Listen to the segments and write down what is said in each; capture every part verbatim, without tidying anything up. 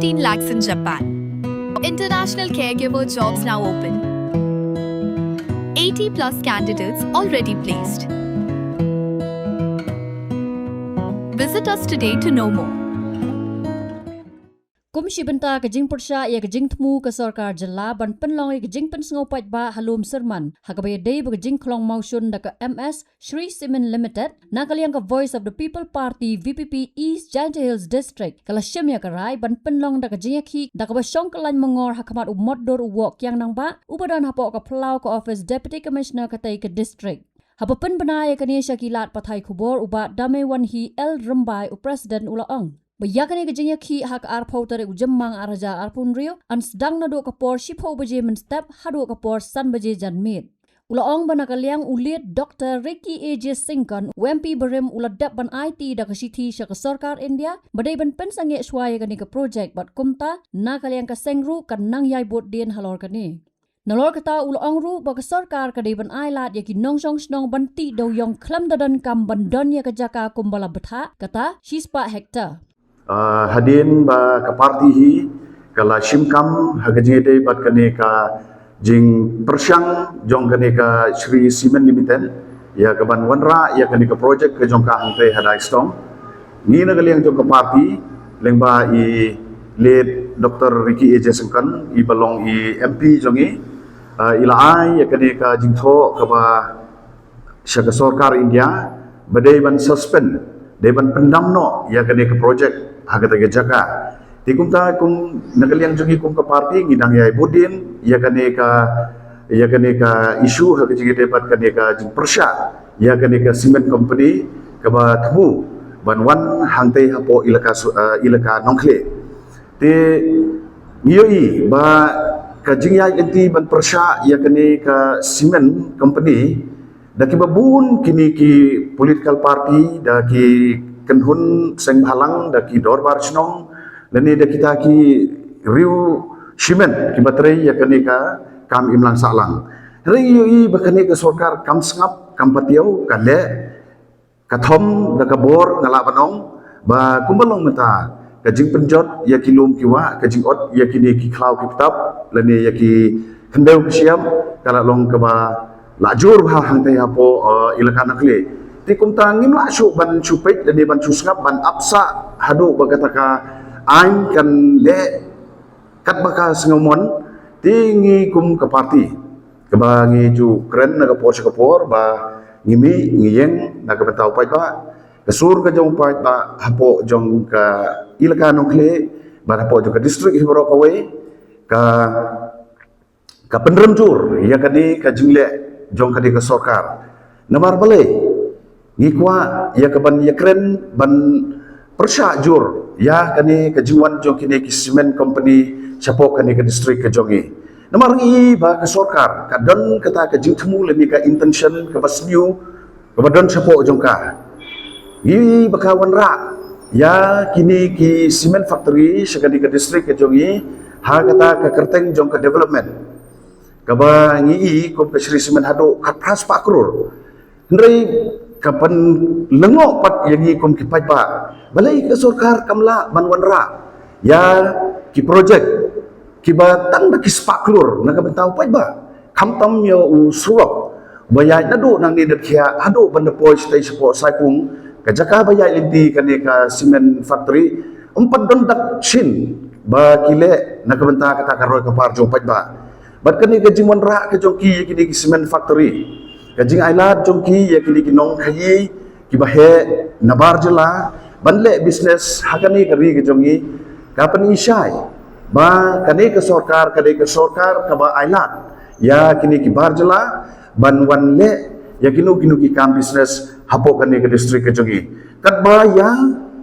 fifteen lakhs in Japan. International caregiver jobs now open. eighty plus candidates already placed. Visit us today to know more. Kum shi bynta ka jingpyrshah ïa ka jingthmu ka sorkar jylla ban pynlong ïa ka jingpynsngew paidbah ha lum Syrman ha kaba ïadei bad ka jingkhlong mawshun da ka M S Shree Cement Limited, na ka liang ka Voice of the People Party, V P P, East Jaintia Hills District ka la shim ïa ka rai ban pynlong da ka jingïakhih da kaba shong kyllaiñ mangor ha khmat u Motdur u Woh Kiang Nangbah uba don hapoh ka phyllaw ka office Deputy Commissioner katei ka district. Haba pynbna ïa kane sha ki lad pathai khubor, u Bah Damewanhi L Rymbai, u President, u la ong ba ïa kane ka jingïakhih ha ka arphew tarik u Jymmang arhajar arphew hynriew yn sdang naduh ka por shiphew baje mynstep haduh ka por san baje janmiet. U la ong ba na ka liang u Late Doctor Ricky A J Syngkon, u M P barim, u la dep ban aiti da ka shithi sha ka sorkar India ba dei ban pynsangeh shuwa ïa kane ka projek bad kumta na ka liang ka seng ruh kan nang ïai bud dien halor kane. Nalor kata u la ong ruh ba ka sorkar ka dei ban ai lad ïa ki nongshong shnong ban tih dewïong khlem da donkam ban don ïa ka jaka kumba la bthah, kata shispah hektar. Ah, hadien ba ka party hi ka la shim kam ha ka jingïadei bad kane ka jingpyrshang jong kane ka Shree Cement Limited ïa ka ban wanrah ïa kane ka projek ka jong ka hangtei ha Daistong. Ngi na ka liang jong ka party lyngba i Late Doctor Ricky A J Syngkon, i ba long i M P jong ngi, ah, i la ai ïa kane ka jingthoh kaba sha ka sorkar India ba dei ban suspend, dei ban pyndam noh ïa kane ka projek ha kata ka jaka. Te kumta kum na ka liang jong ngi kum ka party ngi dang ïai bud dien ïa kane ka, ïa kane ka issue ha ka jingïadei bad kane ka jingpyrshah ïa kane ka cement company kaba thmu ban wan hangtei hapoh ilaka su-, eh, ilaka Nongkhlieh. Te ngi ïohi ba ka jingïaid lynti ban pyrshah ïa kane ka cement company da kiba bun kine ki political party, da ki kynhun seng bhalang, da ki dorbar shnong, lane da kita ki riew shimet kiba trei ïa kane ka kam imlang sahlang. Hynrei ngi ïohi ba kane ka sorkar kam sngap, kam patiaw, ka leh, ka thom da ka bor, nga lah ban ong ba kumba long mynta ka jingpynjot ïa ki lum ki wah, ka jingot ïa kine ki khlaw ki btap lane ïa ki khyndew ki shiap, ka la long kaba la jur bha hangtei hapoh, eh, ilaka Nongkhlieh. Te kumta ngim lah shuh ban shu peit lane ban shu sngap ban ap sah haduh ba kata ka aiñ kan leh katba ka sngewmon. Te ngi kum ka party kaba ngi ju kren na ka por sha ka por ba ngi mih ngi ïeng na ka bynta u paidbah, ka sur ka jong u paidbah hapoh jong ka ilaka Nongkhlieh bad hapoh jong ka district hi baroh kawei, ka ka pynrem jur ïa kane ka jingleh jong kane ka sorkar. Namar balei? Ngi kwah ïa ka ban ïakren ban pyrshah jur ïa kane ka jingwan jong kine ki cement company shapoh kane ka district ka jong ngi. Namar ngi ba ka sorkar ka don kata ka jingthmu lane ka intention kaba sniew kaba don shapoh jong ka. Ngi ba ka wanrah ïa kine ki cement factory sha kane ka district ka jong ngi ha kata ka kyrteng jong ka development. Kaba ngi i kum ka Shree Cement haduh khatphra spah klur. Hynrei ka pynlyngngoh pat ïa ngi kum ki paidbah. Balei ka sorkar kam lah ban wanrah ïa ki projek kiba tang da ki spah klur na ka bynta u paidbah. Khamtam ïa u surok ba ïaid naduh nangne na Dkhiah haduh ban da poi shatei shapoh Saipung, ka jaka ba ïaid lynti kane ka cement factory, ym pat don dak shin ba ki leh na ka bynta kata ka roi ka par jong paidbah. Bad kane ka jingwanrah ka jong ki ïa kine ki cement factory, ka jingailad jong ki ïa kine ki nongkhaïi kiba heh nabar jylla ban leh business ha kane ka ri ka jong ngi, ka pyni shai ba kane ka sorkar, kane ka sorkar kaba ailad ïa kine ki bar jylla ban wan leh ïa kino kino ki kam business hapoh kane ka district ka jong ngi. Katba ïa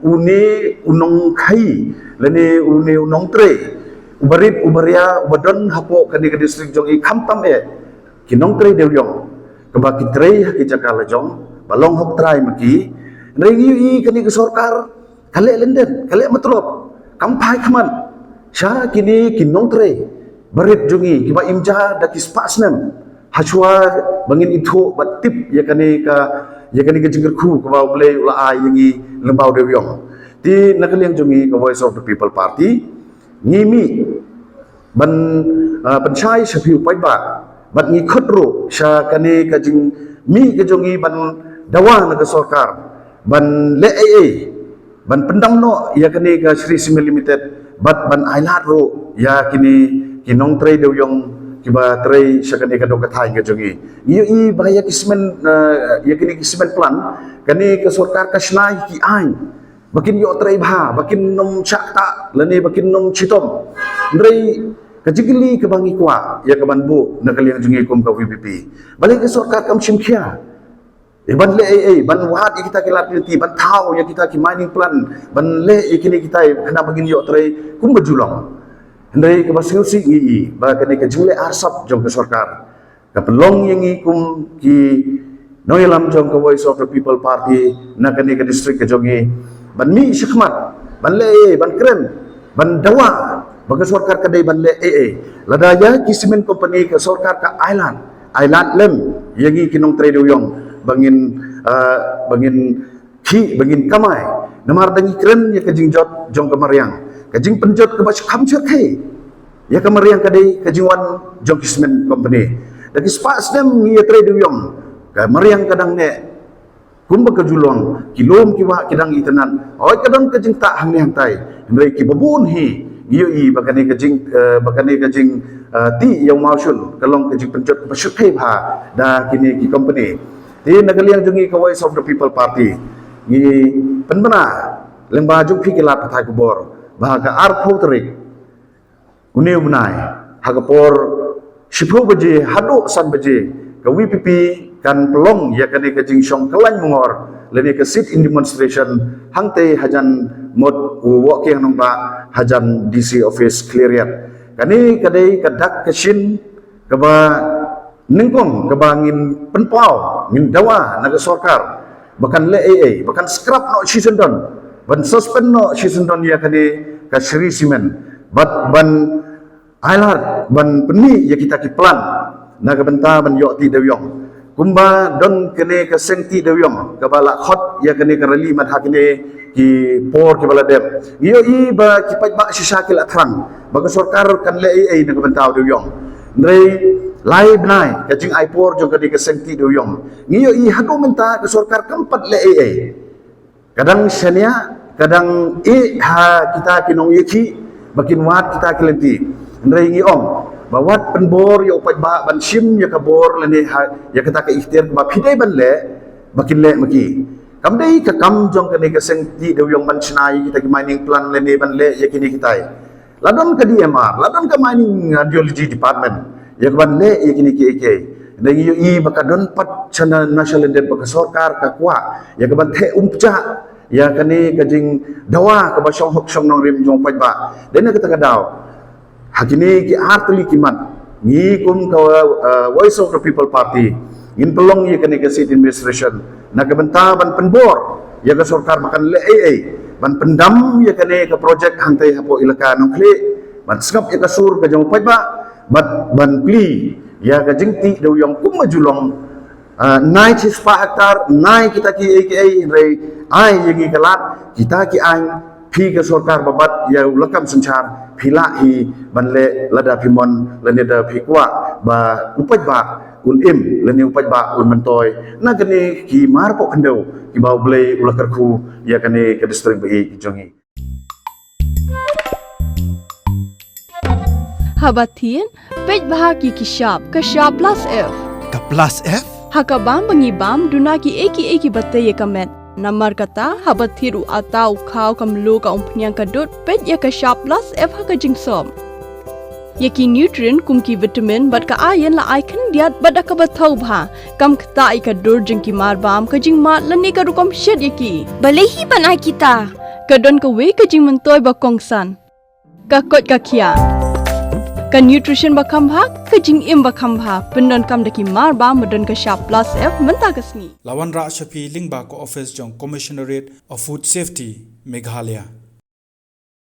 une u nongkhaïi lane une u nongtrei uba rit uba ria uba don hapoh kane ka district jong ngi, khamtam eh ki nongtrei dewïong kaba ki trei ha ki jaka la jong ba long hok trai ma ki. Hynrei ngi ïohi kane ka sorkar ka leh lyndet, ka leh matlop, kam phai khmat sha kine ki nongtrei barit jong ngi kiba im ja da ki spah snem hashwa ba ngin ithuh bad tip ïa kane ka, ïa kane ka jingkyrkhu kaba U Blei u la ai ïa ngi lyngba u dewïong. Te na ka liang jong ngi ka Voice of the People Party, Ngi mih ban, ah, pynshai sha phi u paidbah, bad ngi khot ruh sha kane ka jingmih ka jong ngi ban dawa na ka sorkar ban leh ei ei, ban pyndam noh ïa kane ka Shree Cement Limited, bad ban ailad ruh ïa kine ki nongtrei dewiong kiba trei sha kane ka dong ka thaiñ ka jong ngi. Ngi ïohi ba ïa ki cement, ah, ïa kine ki cement plant, kane ka sorkar ka shna ïa ki aiñ ba kin ïoh trei bha, ba kin ym shah ktah lane ba kin ym shitom. Hynrei ka jingkylli kaba ngi kwah ïa ka ban buh na ka liang jong ngi kum ka V P P, balei ka sorkar kam shim khia ïa ban leh ei ei, ban wad ïa kita ki lad ki lynti, ban thaw ïa kita ki mining plant, ban leh ïa kine kita, khnang ba ngin ïoh trei kum ka ju long. Hynrei kaba sngewsih ngi ïohi ba kane ka jingleh arsap jong ka sorkar ka pynlong ïa ngi kum ki nongïalam jong ka Voice of the People Party na kane ka district ka jong ngi ban mih shakhmat, ban leh ei ei, ban kren, ban dawa ba ka sorkar ka dei ban leh ei ei. Lada ïa ki cement company ka sorkar ka ailad, ailad lem ïa ngi ki nongtrei dewiong ba ngin, ah, ba ngin khih, ba ngin kamai. Namar da ngi kren ïa ka jingjot jong ka mariang, ka jingpynjot kaba kham shyrkhei ïa ka mariang ka dei ka jingwan jong ki cement company. Da ki spah snem ngi ïatrei dewiong, ka mariang ka dang neh kumba ka ju long, ki lum ki wah ki dang itynnad. Hooid, ka don ka jingktah hangne hangtai, hynrei kiba bun hi ngi ïohi ba kane ka jing, eh, ba kane ka jing, eh, tih ïa u mawshun ka long ka jingpynjot kaba shyrkhei bha da kine ki company. Te na ka liang jong ngi ka Voice of the People Party ngi pynbna lyngba jong phi ki lad pathai khubor ba ha ka arphew tarik une u bnai, ha ka por shiphew baje haduh san baje, ka V P P kan pynlong ïa kane ka jingshong kyllaiñ mongor lane ka sit-in demonstration hangtei hajan mut u Woh Kiang Nangbah, hajan D C office Khliehriat. Kane ka dei ka dak ka shin kaba nyngkong kaba ngin pynpaw, ngin dawa na ka sorkar ba kan leh ei ei, ba kan scrap noh shisyndon, ban suspend noh shisyndon ïa kane ka Shree Cement, bad ban ailad ban pynmih ïa kita ki plant na ka bynta ban ïoh tih dewiong. Kumba don kane ka seng tih dewiong kaba la khot ïa kane ka rally man ha kine ki por kiba la dep, ngi ïohi ba ki paidbah shisha ki la thrang ba ka sorkar kan leh ei ei na ka bynta u dewiong. Hynrei lai bnai ka jingai por jong kane ka seng tih dewiong, ngi ïohi haduh mynta ka sorkar kam pat leh ei ei. Ka dang shaniah, ka dang ïeh ha kita ki nongïakhih ba kin wad kita ki lynti. Hynrei ngi ong ba wat pynbor ïa u paidbah ban shim ïa ka bor lane ha ïa kata ka ikhtiar kaba phi dei ban leh, ba kin leh ma ki. Kam dei ka kam jong kane ka seng tih dewiong ban shna ïa kita ki mining plant lane ban leh ïa kine kitai. La don ka D M R, la don ka Mining and Geology Department ïa ka ban leh ïa kine kiei kiei. Hynrei ngi ïohi ba ka don pat sha na, na shalyndet ba ka sorkar ka kwah ïa ka ban theh umpjah ïa kane ka jingdawa kaba shong hok shong nongrim jong u paidbah. Dei na kata ka daw, ha kine ki ar tylli ki mat, ngi kum ka, uh, Voice of the People Party ngin pynlong ïa kane ka sit-in demonstration na ka bynta ban pynbor ïa ka sorkar ba kan leh ei ei ban pyndam ïa kane ka project hangtei hapoh Elaka Nongkhlieh, ban sngap ïa ka sur ka jong u paidbah, bad ban plie ïa ka jingtih dewiong kum ba ju long. Ah, nai shispah hektar, nai kita kiei kiei, hynrei ai ïa ngi ka lad, kita ki aiñ, phi ka sorkar ba bat ïa u lakam synshar, phi lah hi ban leh lada phi mon lane da phi kwah ba u paidbah un im lane u paidbah un myntoi na kane ki mar poh khyndew kiba U Blei u la kyrkhu ïa kane ka district ba ïeit jong ngi. Haba thied, peit bha ki ki shap, ka shap plus F. Ka plus F? Ha ka bam ba ngi bam, duna kiei kiei kiba tei ïa ka met. Namar kata, haba thied u atta, u khaw, ka mluh, ka umphniang, ka dud, peit ïa ka shap plus F ha ka jingsop. Ïa ki nutrient kum ki vitamin bad ka iron la ai khyndiat bad da kaba thaw bha. Kam ktah ïa ka dur jong ki mar bam, ka jingmad lane ka rukom shet ïa ki. Balei hi ban ai kita? Ka don kawei ka jingmyntoi ba kongsan. Ka koit ka khiah. Ka nutrition ba kham bha, ka jingim ba kham bha. Pyndonkam da ki mar bam ba don ka shap plus F mynta ka sngi. La wanrah sha phi lyngba ka office jong Commissionerate of Food Safety, Meghalaya.